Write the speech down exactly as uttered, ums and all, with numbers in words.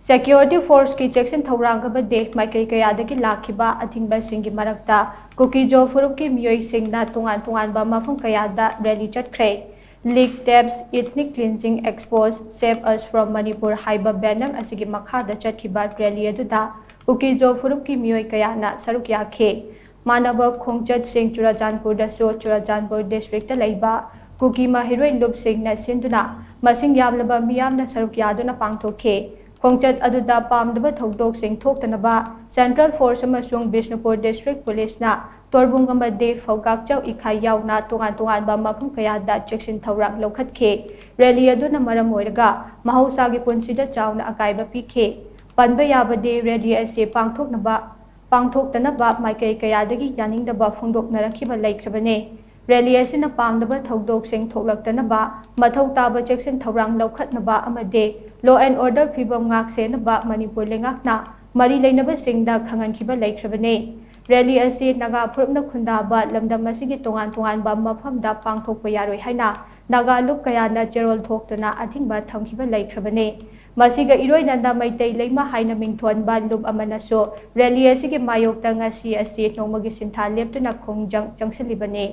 Security forceꯀꯤ ꯆꯦꯛꯁꯤꯟ ꯊꯧꯔꯥꯡ ꯑꯃꯗꯤ ꯃꯥꯏꯀꯩ ꯀꯌꯥꯗꯒꯤ ꯂꯥꯛꯈꯤꯕ ꯑꯊꯤꯡꯕꯁꯤꯡꯒꯤ ꯃꯔꯛꯇ ꯀꯨꯀꯤꯖꯣ ꯐꯨꯔꯨꯞꯀꯤ ꯃꯤꯑꯣꯏꯁꯤꯡꯅ ꯇꯣꯉꯥꯟ ꯇꯣꯉꯥꯟꯕ ꯃꯐꯝ ꯀꯌꯥꯗ rally ꯆꯠꯈ꯭ꯔꯦ꯫ Lick Taps, Ethnic Cleansing Expose, Save Us from Manipur ꯍꯥꯏꯕ banner ꯑꯁꯤꯒꯤ ꯃꯈꯥꯗ ꯆꯠꯈꯤꯕ rally ꯑꯗꯨꯗ ꯀꯨꯀꯤꯖꯣ ꯐꯨꯔꯨꯞꯀꯤ ꯃꯤꯑꯣꯏ ꯀꯌꯥꯅ ꯁꯔꯨꯛ ꯌꯥꯈꯤ꯫ ꯃꯥꯟꯅꯕ ꯈꯣꯡꯆꯠꯁꯤꯡ ꯆꯨꯔꯥꯆꯥꯟꯄꯨꯔꯗꯁꯨ ꯆꯨꯔꯥꯆꯥꯟꯄꯨꯔ districtꯇ ꯂꯩꯕ ꯀꯨꯀꯤ ꯃꯍꯩꯔꯣꯏ ꯂꯨꯞꯁꯤꯡꯅ ꯁꯤꯟꯗꯨꯅ ꯃꯁꯤꯡ ꯌꯥꯝꯂꯕ ꯃꯤꯌꯥꯝꯅ ꯁꯔꯨꯛ ꯌꯥꯗꯨꯅ ꯄꯥꯡꯊꯣꯛꯈꯤ꯫ ꯈꯣꯡꯆꯠ ꯑꯗꯨꯗ ꯄꯥꯝꯗꯕ ꯊꯧꯗꯣꯛꯁꯤꯡ ꯊꯣꯛꯇꯅꯕ central force ꯑꯃꯁꯨꯡ ꯕꯤꯁꯅꯨꯄꯨꯔ district policeꯅ ꯇꯣꯔꯕꯨꯡ ꯑꯃꯗꯤ ꯐꯧꯒꯥꯛꯆꯧ ꯏꯈꯥꯏ ꯌꯥꯎꯅ ꯇꯣꯉꯥꯟ ꯇꯣꯉꯥꯟꯕ ꯃꯐꯝ ꯀꯌꯥꯗ ꯆꯦꯛꯁꯤꯟ ꯊꯧꯔꯥꯡ ꯂꯧꯈꯠꯈꯤ꯫ Rally ꯑꯗꯨꯅ ꯃꯔꯝ ꯑꯣꯏꯔꯒ ꯃꯍꯧꯁꯥꯒꯤ ꯄꯨꯟꯁꯤꯗ ꯆꯥꯎꯅ ꯑꯀꯥꯏꯕ ꯄꯤꯈꯤ꯫ ꯄꯟꯕ ꯌꯥꯕꯗꯤ, rally ꯑꯁꯤ ꯄꯥꯡꯊꯣꯛꯅꯕ ꯄꯥꯡꯊꯣꯛꯇꯅꯕ ꯃꯥꯏꯀꯩ ꯀꯌꯥꯗꯒꯤ ꯌꯥꯅꯤꯡꯗꯕ ꯐꯣꯡꯗꯣꯛꯅꯔꯛꯈꯤꯕ ꯂꯩꯈ꯭ꯔꯕꯅꯤ꯫ Rally ꯑꯁꯤꯅ ꯄꯥꯝꯗꯕ ꯊꯧꯗꯣꯛꯁꯤꯡ ꯊꯣꯛꯂꯛꯇꯅꯕ ꯃꯊꯧ ꯇꯥꯕ ꯆꯦꯛꯁꯤꯟ ꯊꯧꯔꯥꯡ ꯂꯧꯈꯠꯅꯕ ꯑꯃꯗꯤ law and order ꯐꯤꯕꯝ ꯉꯥꯛꯁꯦꯟꯅꯕ ꯃꯅꯤꯄꯨꯔ ꯂꯩꯉꯥꯛꯅ ꯃꯔꯤ ꯂꯩꯅꯕꯁꯤꯡꯗ ꯈꯪꯍꯟꯈꯤꯕ ꯂꯩꯈ꯭ꯔꯕꯅꯤ꯫ Rally ꯑꯁꯤ ꯅꯥꯒꯥ ꯐꯨꯔꯨꯞꯅ ꯈꯨꯟꯗꯥꯕ ꯂꯝꯗꯝ ꯑꯁꯤꯒꯤ ꯇꯣꯉꯥꯟ ꯇꯣꯉꯥꯟꯕ ꯃꯐꯝꯗ ꯄꯥꯡꯊꯣꯛꯄ ꯌꯥꯔꯣꯏ ꯍꯥꯏꯅ ꯅꯥꯒꯥ ꯂꯨꯞ ꯀꯌꯥꯅ ꯆꯦꯔꯣꯜ ꯊꯣꯛꯇꯨꯅ ꯑꯊꯤꯡꯕ ꯊꯝꯈꯤꯕ ꯂꯩꯈ꯭ꯔꯕꯅꯤ꯫ ꯃꯁꯤꯒ ꯏꯔꯣꯏꯅꯅ ꯃꯩꯇꯩ ꯂꯩꯃ ꯍꯥꯏꯅ ꯃꯤꯡꯊꯣꯟꯕ ꯂꯨꯞ ꯑꯃꯅꯁꯨ rally ꯑꯁꯤꯒꯤ ꯃꯥꯌꯣꯛꯇ ꯉꯁꯤ ꯑꯁꯤ ꯅꯣꯡꯃꯒꯤ ꯁꯤꯟꯊꯥ ꯂꯦꯞꯇꯨꯅ ꯈꯣꯡꯖꯪ ꯆꯪꯁꯤꯜꯂꯤꯕꯅꯤ꯫